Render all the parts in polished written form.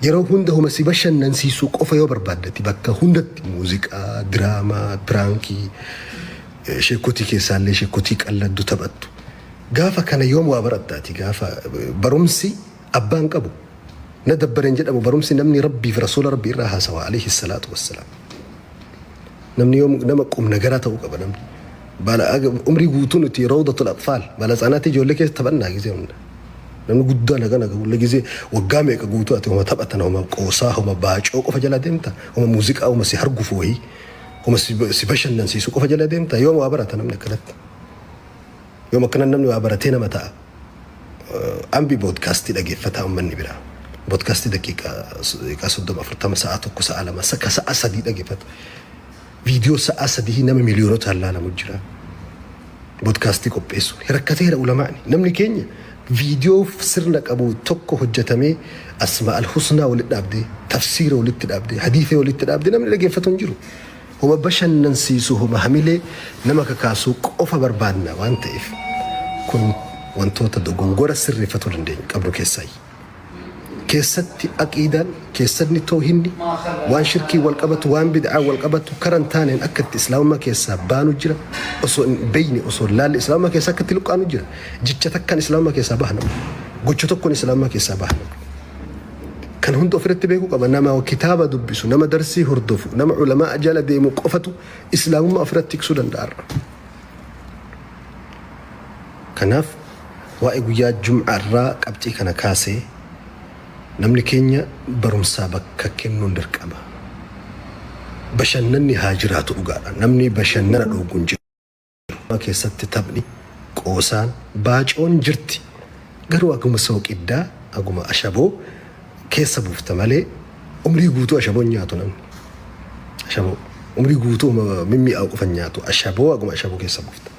Yeroo hunda homa si bashannansiisu qofa yoo barbaaddati bakka hundatti muuziqaa, diraamaa, piraankii, sheekotii keessaallee sheekotii qalladdu taphattu. Gaafa kana yoom waa barattaati? Gaafa barumsi abbaan qabu na dabbareen jedhamu, barumsi namni Rabbii fi Rasuula Rabbii irraa haasawa, alayhi salaatu wassalaam. Namni yoom nama qubna garaa ta'uu qaba namni. Bala umrii guutuu nuti rawdatul atfaal bala tsanaatti ijoollee keessa taphannaa gisee hunda. Namni guddaan hagana gahullee gisee waggaa meeqa guutuu ati homa taphatan, homa qoosaa, homa baacoo qofa jala deemta, homa muuziqaa, homa si hargufu wayii, homa si bashannansiisu qofa jala deemta. Yoom waa barata namni akkanatti? Yoom akkana namni waa baratee nama ta'a? Ambi boodkaastii dhageeffataa uummanni biraa. Boodkaastii daqiiqaa 30, 40, sa'a 1, sa'a 2, sa'a 3 dhageeffatu. Viidiyoo sa'a 3 nama miiliyoonotaan laalamu jira. Boodkaastii qopheessu. Rakkateera ulamaani. Namni keenya viidiyoo sirna qabu tokko hojjetamee, asmaa al-husnaa walitti dhaabdee, tafsiira walitti dhaabdee, hadiisee walitti dhaabdee namni dhageeffatu hin jiru. Homa bashannansiisu, homa hamilee nama kakaasuu qofa barbaadna waan ta'eef, kun wantoota dogongora sirreeffatuu dandeenyu qabnu keessaayi. Keessatti aqiidaan, keessatti toohinni, waan shirkii wal qabatu, waan bid'aa wal qabatu, karan taaneen akka itti islaamummaa keessaa baanu jira. Osoo hin beeyne, osoo hin laalle islaamummaa keessaa akka itti luqqaanu jira. Jecha takkaan islaamummaa keessaa baha namni. Gocha tokkoon islaamummaa keessaa baha namni. Kan hunda ofirratti beekuu qaba. Nama kitaaba dubbisu, nama darsii hordofu, nama ulamaa jala deemu qofatu islaamummaa ofirratti tiksuu danda'a. Kanaaf waa'ee guyyaa jum'aa irraa qabxii kana kaasee, namni keenya barumsaa bakka kennuun dirqama. Bashannanni haa jiraatu, dhugaadha. Namni bashannana dhoogu hin jiru. Keessatti taphni, qoosaan, baacoon jirti. Garuu aguma sooqiddaa, aguma ashaboo keessa buufta malee umrii guutuu ashaboon nyaatu namni. Ashaboo umrii guutuu mimmi'aawu qofa nyaatu. Ashaboo aguma ashaboo keessa buufta.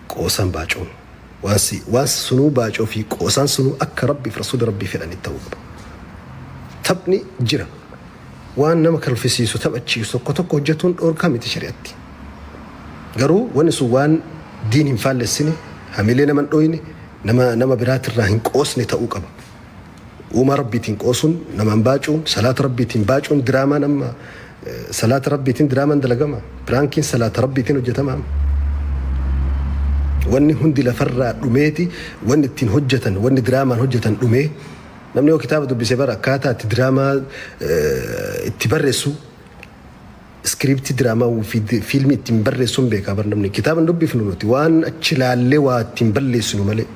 Qoosaan, baacoon. Waan sunuu, baacoo fi qoosaan sunuu akka Rabbiif Rasuula Rabbii fedhanitti ta'uu qaba. Taphni jira. Waan nama kalfisiisu, taphachiisu tokko tokko hojjetuun dhoorkaa miti shari'atti. Garuu wanni sun waan diin hin faallessine, hamilee nama hin dhooyne, nama biraatirraa hin qoosne ta'uu qaba. Uumaa Rabbiitiin qoosuun, namaan baacuun, salaata Rabbiitiin baacuun, diraamaan amma salaata Rabbiitiin diraamaan dalagama. Piraankiin salaata Rabbiitiin hojjetama. Wanni hundi lafarraa dhumeeti, wanni ittiin hojjetan, wanni diraamaan hojjetan dhumee, namni yoo kitaaba dubbise bara akkaataa itti diraamaa itti barreessu, iskiriiptii diraamaa fi fiilmii ittiin barreessuun beekaa bar. Namni kitaaba hin dubbifnu nuti, waan achi laallee waa ittiin balleessinu malee.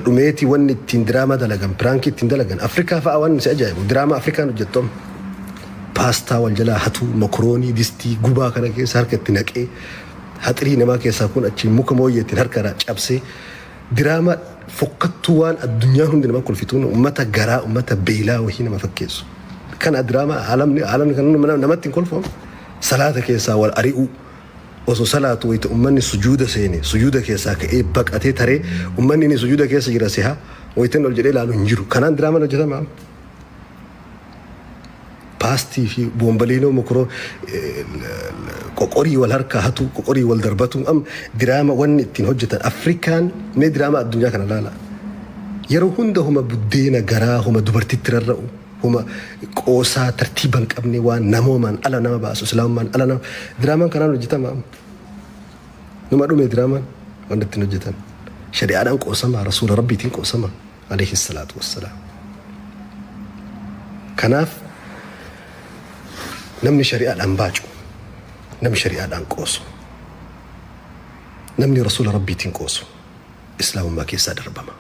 Dhumeeti wanni ittiin diraamaa dalagan, piraankii ittiin dalagan. Afrikaa fa'a waan si ajaa'ibu diraamaa Afrikaan hojjettu amma. Paastaa wal jalaa hatu, mokoroonii distii gubaa kana keessa harka itti naqee, haxirii namaa keessaa kun achiin muka mooyyee ittiin harka irraa cabsee, diraamaa fokkattuu waan addunyaan hundi nama kolfituun, ummata garaa ummata beelaa wahii nama fakkeessu. Kana diraamaa alamni kan namatti hin kolfamu. Salaata keessaa wal ari'uu, osoo salaatu wayita ummanni sujuuda seene sujuuda keessaa ka'ee baqatee taree, ummanni inni sujuuda keessa jira siha, wayita inni ol jedhee ilaalu hin jiru. Kanaan diraamaan hojjetama. Paastii fi boonbaliinoo, mokoroo, qoqorii wal harkaa hatu, qoqorii wal darbatu, am diraama wanni ittiin hojjetan. Afrikaan mee diraama addunyaa kana laala. Yeroo hunda huma buddeena garaa, huma dubartitti rarra'u, huma qoosaa tartiiba hin qabne, waan namoomaan ala nama baasu, islaamummaan ala nama, diraamaan kanaan hojjetama. Numa dhume diraamaan wanni ittiin hojjetan. Shari'aadhaan qoosama, Rasuula Rabbiitiin qoosama, alayhi salaatu wassalaam. Kanaaf namni shari'aadhaan baacu, namni shari'aadhaan qoosu, namni Rasuula Rabbiitiin qoosu islaamummaa keessaa darbama.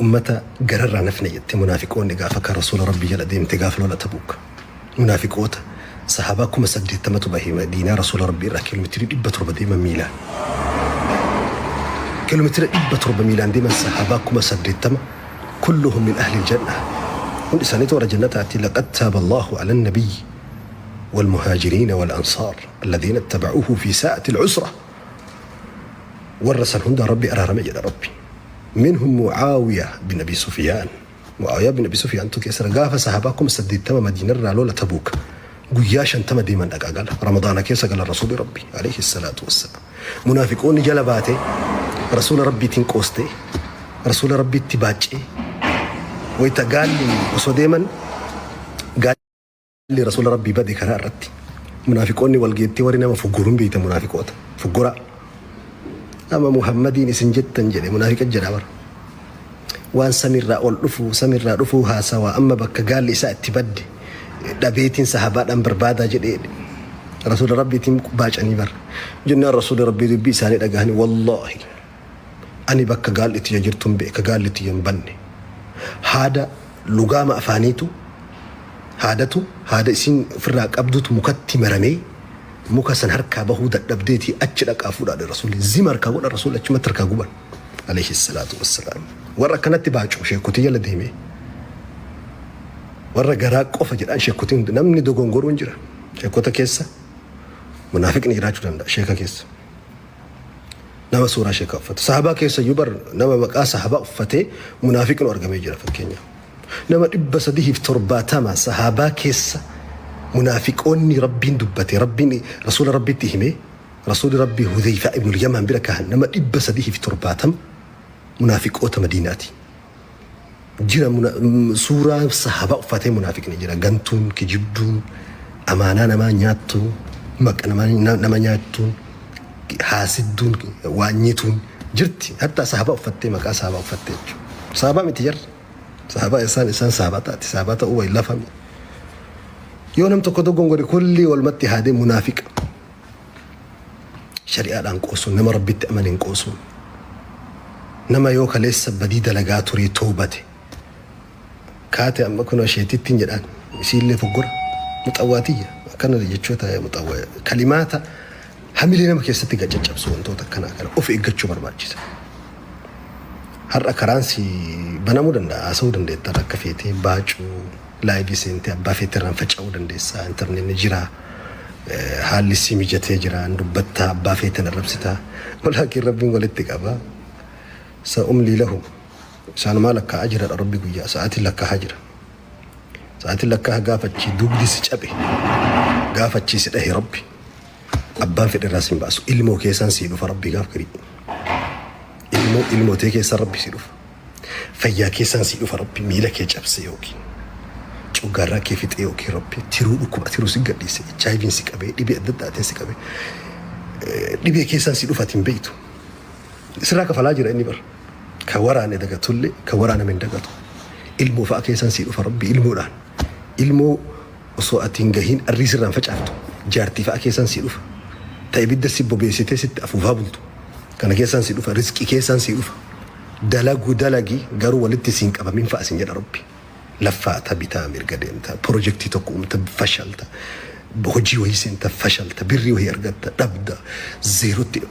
Ummata gararraa nafne jette munaafiqoonni gaafa kan Rasuula Rabbii jala deemte gaafa lola Tabuuk. Munaafiqoota sahaabaa 80,000tu bahe Madiinaa Rasuula Rabbii irraa kiiloomeetirii 700 deeman miilaan. Kiiloomeetira 700 miilaan deeman sahaabaa 80,000, kulluhum min ahli janna. Hundi isaaniitu warra jannataati. Laqad taaba Allahu ala nabiyyi wal muhaajiriina wal ansaar alladhiina ittaba'uuhu fi saa'ati al-usra. Warra san hundaa Rabbi araarame jedha Rabbi. Minhum Mucaawiya bin Abi Sufyaan. Mucaawiyaa bin Abi Sufyaantu keessa gaafa sahabaa 80,000 Madiinarraa lola Tabuuk guyyaa 50 deeman dhaqaa gala. Ramadaana keessa gala Rasuuli Rabbi, alayhi salaatu wassalaam. Munaafiqoonni jala baatee Rasuula Rabbiitiin qoostee Rasuula Rabbiitti baaccee wayita gaalli osoo deeman gaalli Rasuula Rabbii bade karaa irratti. Munaafiqoonni wal geettee warri nama fugguruun beeyta munaafiqoota. Fugguraa. Amma Muhammadiin isin jettan jedhe munaafiqa jedha bara. Waan samiirraa ol dhufu samiirraa dhufuu haasawaa amma bakka gaalli isaa itti badde dhabeetiin sahabaadhaan barbaadaa jedhee Rasuula Rabbiitiin baacanii bara. Jennaan Rasuula Rabbii dubbii isaanii dhagahanii, wallaahi ani bakka gaalli itti jirtuun beeka, gaalli itti hin banne. Haada lugaama afaaniitu haadatu haada isiin ofirraa qabdutu mukatti maramee muka san harkaa bahuu dadhabdeetii achi dhaqaa fuudhaadha Rasuulli. Zima harkaa godha Rasuulli, achumatti harkaa guban. Alayhi salaatu wassalaam. Warra akkanatti baacu sheekotii jala deemee warra garaa qofa jedhaan sheekotiin namni dogongoruun jira. Sheekota keessa munaafiqni jiraachuu danda'a sheeka keessa. Nama suuraa sheekaa uffatu. Sahabaa keessa iyyuu bar nama maqaa sahabaa uffatee munaafiqni argamee jira fakkeenyaaf. Nama 370 sahabaa keessa munaafiqoonni Rabbiin dubbate, Rabbiin Rasuula Rabbitti himee, Rasuulli Rabbii Hudeyfaa ibnul Yamaan bira kahan nama 370 munaafiqoota Madiinaati. Jira suuraa sahabaa uffatee munaafiqni jira. Gantuun, kijibduun, amaanaa namaa nyaattuun, maqa nama nyaattuun, haasidduun, waanyituun jirti. Hatta sahabaa uffattee, maqaa sahabaa uffattee jechuudha. Sahabaa miti jarri. Sahabaa isaan sahabaa taati. Sahabaa ta'uu wayi lafami. Yoo nam tokko dogongore kulli walumatti haadee munaafiqa. Shari'aadhaan qoosuun, nama Rabbitti amanen qoosuun, nama yoo kaleessa badii dalagaa turee toobate kaate amma kun isheetittiin jedhaan isiillee foggora muxawwaatiyya akkana jechoota muxawwa kalimaata hamilee nama keessatti gacaccabsu wantoota akkanaa kana of eeggachuu barbaachisa. Har'a karaan si banamuu danda'a, haasa'uu dandeetta, akka feetee baacuu, live seentee abbaa feetee irraan faca'uu dandeessa, intarneetni jira. Haalli si mijatee jira, dubbattaa, abbaa feeten arrabsitaa. Walaakin Rabbiin walitti qaba. Sa'umlii lahu. Isaanumaa lakkaa'aa jira Rabbi, guyyaa sa'aatiin lakkaa'aa jira. Sa'aatiin lakkaa'aa gaafachi dugdi si cabe, gaafachi si dhahe Rabbi. Abbaan fedhe irraa sin baasu. Ilmoo keessaan sii dhufa Rabbi gaaf garii. Ilmoo ilmootee keessaan Rabbi sii dhufa. Fayyaa keessaan sii dhufa Rabbi, miila kee cabse yookiin coggaarraa kee fixee yookiin Rabbi tiruu dhukkuba tiruu si gadhiise, HIV'n si qabee, dhibee adda addaatiin si qabee, dhibee keessaan si dhufa ati hin beektu. Sirraa kafalaa jira inni bara. Ka waraane dagatullee ka waraaname hin dagatu. Ilmoo fa'a keessaan sii dhufa Rabbi ilmoodhaan. Ilmoo osoo ati hin gahiin arrii sirraan facaaftu. Jaartii fa'a keessaan sii dhufa. Ta ibidda si bobeessitee sitti afuufaa bultu. Kana keessaan sii dhufa. Rizqii keessaan sii dhufa. Dalaguu dalagi garuu walitti siin qabamin fa'a sin jedha Rabbi. Laffaata bitaa mirga deemta. Pirojektii tokko uumta fashalta. Hojii wayii seenta fashalta. Birrii wayii argatta dhabda. Zeerotti.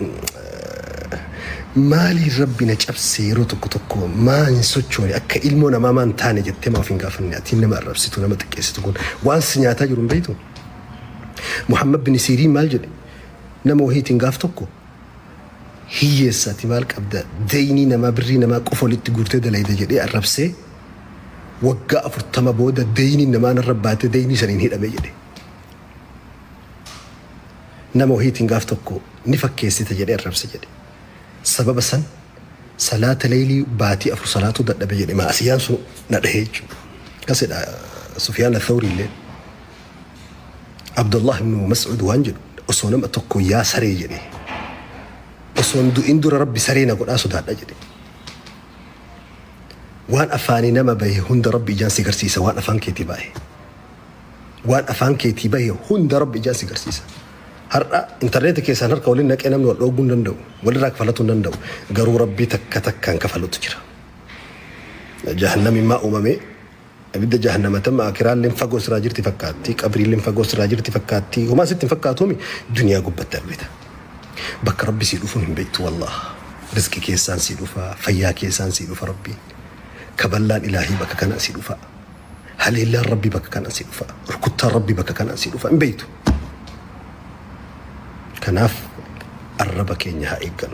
Maaliin Rabbi na cabse, yeroo tokko tokko maa hin sochoone, akka ilmoo namaa maan taane jettee maa of hin gaafanne? Atiin nama arrabsitu, nama xiqqeessitu kun waan si nyaataa jiru hin beektu. Muhammad bin Siiriin maal jedhe? Nama wahiitiin gaaf tokko, hiyyeessa, ati maal qabda, deynii namaa, birrii namaa qofa walitti guurtee dalayda jedhee arrabsee, waggaa 40 booda deyniin namaa narra baatee deynii saniin hidhame jedhe. Nama wahiitiin gaaf tokko ni fakkeessita jedhee arrabse jedhe. Sababa san salaata leeylii baatii 4 salaatuu dadhabe jedhe, maasiyaan sun na dhahee jechuudha. Akkasidha Sufyaan Athawri illee. Abdullah ibn Mas'ud waan jedhu, osoo nama tokko yaa saree jedhe osoon du'in dura Rabbi saree na godhaa sodaadha jedhe. Waan afaanii nama bahe hunda Rabbi ijaan si garsiisa, waan afaan keetii bahe. Waan afaan keetii bahe hunda Rabbi ijaan si garsiisa. Har'a intarneeta keessaan harka waliin naqee namni wal dhooguu hin danda'u. Walirraa kafalatuu hin danda'u. Garuu Rabbii takka takkaan kafalutu jira. Jahannamiin maa uumame, ibidda jahannamatamma akiraalleen fagoo siraa jirti fakkaatti, qabriilleen fagoo siraa jirti fakkaatti, homaa sitti hin fakkaatuumi duniyaa gubbatti argita. Bakka Rabbi sii dhufuun hin beektu wallah. Rizqii keessaan sii dhufa, fayyaa keessaan sii dhufa Rabbiin. Kaballaan ilaahii bakka kanaan sii dhufa. Haleellaan Rabbii bakka kanaan sii dhufa. Rukuttaan Rabbii bakka kanaan sii dhufa hin beektu. Kanaaf arraba keenya haa eeggannu.